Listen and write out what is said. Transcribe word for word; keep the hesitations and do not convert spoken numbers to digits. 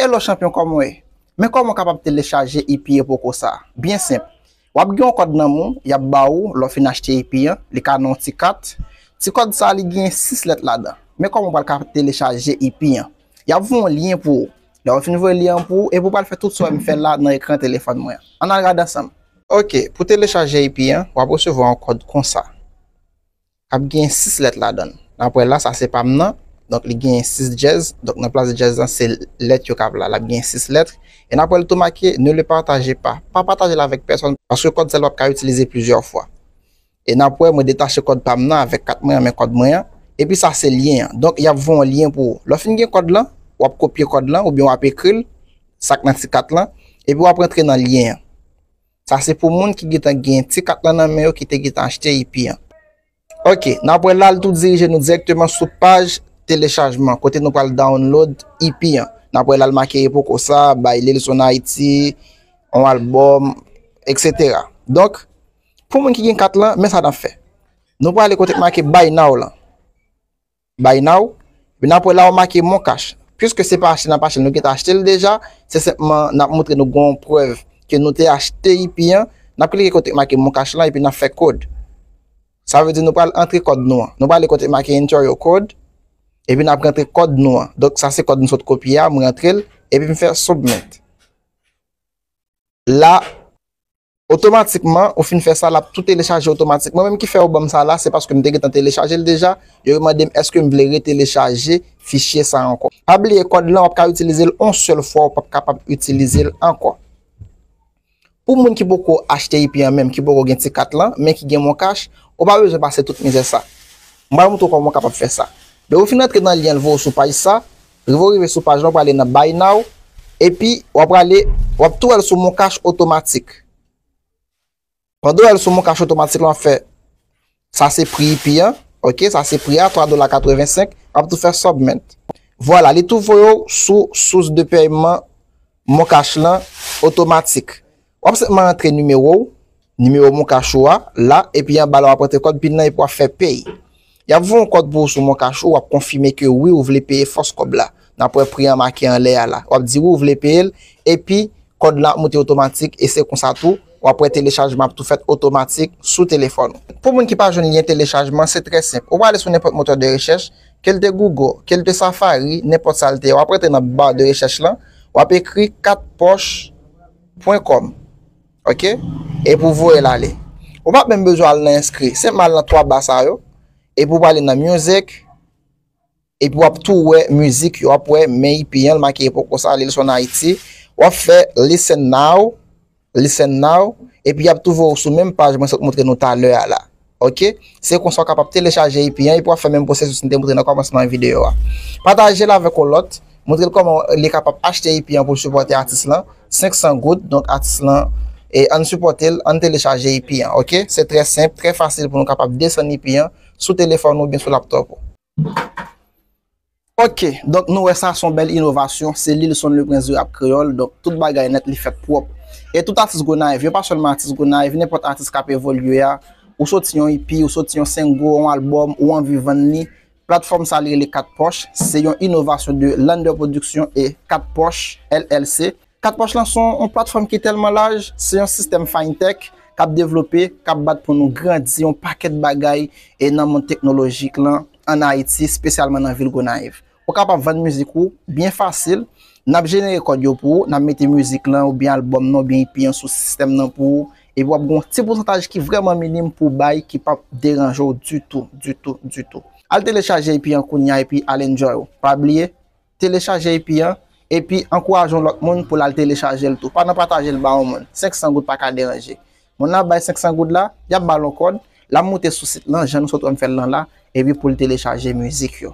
Hello chanpyon, kòman w ye? Men kòman w kapab telechaje E P A Poco sa a? Byen senp. W ap gen yon kòd nan men w, y ap ba ou lè w fin achte E P A an, li ka nan yon ti kat. Ti kòd sa a, li gen sis lèt ladan. Men kòman w pral ka telechaje E P A an. Y ap voye yon lyen pou ou. Lè yo fin voye lyen an pou ou, epi w pral fè tout sa w wè m fè la nan ekran telefòn mwen an. Ann al gade ansanm. Ok, pou telechaje E P A an, w ap resevwa yon kòd konsa. K ap gen sis lèt ladan l. N ap wè la, sa se pa m nan. Donk, li gen sis djèz. Donk, nan plas djèz lan, se lèt yo k ap la. L ap gen sis lèt. E n ap wè l tou make, ne le partagez pas. Pa pataje l avèk pèsòn, paske kòd sa a l p ap ka itilize plizyè fwa. E n ap wè, mwen detache kòd pa m nan avèk kat mwen an, men kòd mwen an. Epi sa se lyen an. Donk, y ap voye yon lyen pou ou. Lè w fin gen kòd lan, w ap kopye kòd lan, oubyen w ap ekri l, sa k nan ti kat lan, epi w ap rantre nan lyen an. Sa se pou moun ki gentan gen ti kat lan nan men yo, ki te gentan achte E P A an. Ok, n ap wè la, l tou dirije nou dirèkteman sou paj telechajman, kote nou pral download E P A an. N ap wè la, l make Poco sa, bay Lilson Haiti, yon albòm, et cetera. Donk, pou moun ki gen kat lan, men sa n ap fè. Nou prale kote k make Buy Now lan. Buy Now. Epi n ap wè la yo make Mon Cash. Piske se pa achte n ap achte l, nou gentan achte l deja, se senpman n ap montre nou gen yon prèv ke nou te achte E P A an, n ap klike kote k make Mon Cash lan epi n ap fè kòd. Sa vle di nou pral antre kòd nou an. Nou prale kote k make Enter your code, epi n ap rantre kòd nou an. Donk sa se kòd nou sot kopye a, m rantre l, epi m fè Submit. La, otomatikman, ou fin fè sa, l ap tou telechaje otomatik. Mwen menm ki fè yo ban m sa la, se paske m te gentan telechaje l deja. Yo mande m èske m vle retelechaje fichye sa ankò. Pa bliye, kòd lan, w ap ka itilize l yon sèl fwa, ou p ap kapab itilize l ankò. Pou moun ki poko achte E P A an menm, ki poko gen ti kat lan, men ki gen Mon Cash, ou pa bezwen pase tout mizè sa. M pral montre w kòman w kapab fè sa. Depi w fin rantre nan lyen an, l voye w sou paj sa, rive w rive sou paj la, w prale nan Buy Now, epi w ap prale, w ap tou wè l sou Mon Cash otomatik. Pandan w wè l sou Mon Cash otomatik la, w ap fè, sa se pri E P A an, ok, sa se pri a, twa dola katrevensenk, w ap tou fè Submit. Vwala, li tou voye w sou source de paiement Mon Cash lan otomatik. W ap senpman rantre nimewo w, nimewo Mon Cash ou a, la, epi anba la w ap rantre kòd pin nan epi w ap fè pay. Y ap voye yon kòd pou ou sou Mon Cash ou, w ap konfime ke wi, ou vle peye fòs kòb la. N ap wè pri an make anlè a la. W ap di wi, ou vle peye l, epi kòd la ap moute otomatik, e se konsa tou, w ap wè telechajman ap tou fèt otomatik sou telefòn ou. Pou moun ki pa jwenn lyen telechajman, se trè senp. Ou prale sou nenpòt motè de rechèch, ke l te Google, ke l te Safari, nenpòt sa l te ye. W ap rantre nan ba de rechèch lan, w ap ekri kat pòch pwen kòm. Ok? Epi w voye l ale. Ou p ap menm bezwen al nan enskri. Senpman al nan twa ba sa yo. Epi w prale nan music. Epi w ap tou wè mizik yo. W ap wè men E P A an, l make Poco sa, Lilson Haiti. W ap fè listen now. Listen now. Epi y ap tou voye w sou menm paj mwen sot montre nou talè a la. Ok? Se konsa w kapab telechaje E P A an, epi w ap fè menm pwosesis m te montre nan kòmansman videyo a. Pataje l avèk yon lòt. Montre l kòman li kapab achte E P A an pou l sipòte atis lan. Senk san goud, donk atis lan, e ann sipòte l, ann telechaje E P A an, ok? Se trè senp, trè fasil pou nou kapab desann E P A an sou telefòn ou oubyen sou laptòp ou. Ok, donk nou wè sa se yon bèl inovasyon, se Lilson Le Prince du Rap Kreyòl, donk tout bagay nèt li fèt pwòp. E tout atis Gonayiv, yo pa sèlman atis Gonayiv, nenpòt atis k ap evolye a, ou soti yon E P, ou soti yon single, yon albòm, ou anvi vann li, platfòm sa li rele Kat Pòch, se yon inovasyon de Lander Production e Kat Pòch L L C. Kat Pòch lan se yon, yon platfòm ki tèlman laj, se yon sistèm fintech k ap devlope, k ap bat pou nou grandi yon pakèt bagay e nan mond teknolojik lan ann Ayiti, espesyalman nan vil Gonayiv. Ou kapab vann mizik ou byen fasil. N ap jenere kòd yo pou ou, n ap mete mizik lan oubyen albòm nan oubyen E P an sou sistèm nan pou ou, epi w ap gen yon ti pousantaj ki vrèman minim pou w bay ki p ap deranje w ditou, ditou, ditou. Al telechaje E P an kounye a epi al enjoy ou. Pa bliye, telechaje E P an, epi ankouraje yon lòt moun pou l al telechaje l tou. Pa nan pataje l ba yon moun. Senk san goud pa ka deranje. Moun nan ap bay senk san goud la, y ap ba l yon kòd, l ap moute sou sit lan, jan nou sot wè m fè l lan la, epi pou l telechaje mizik yo.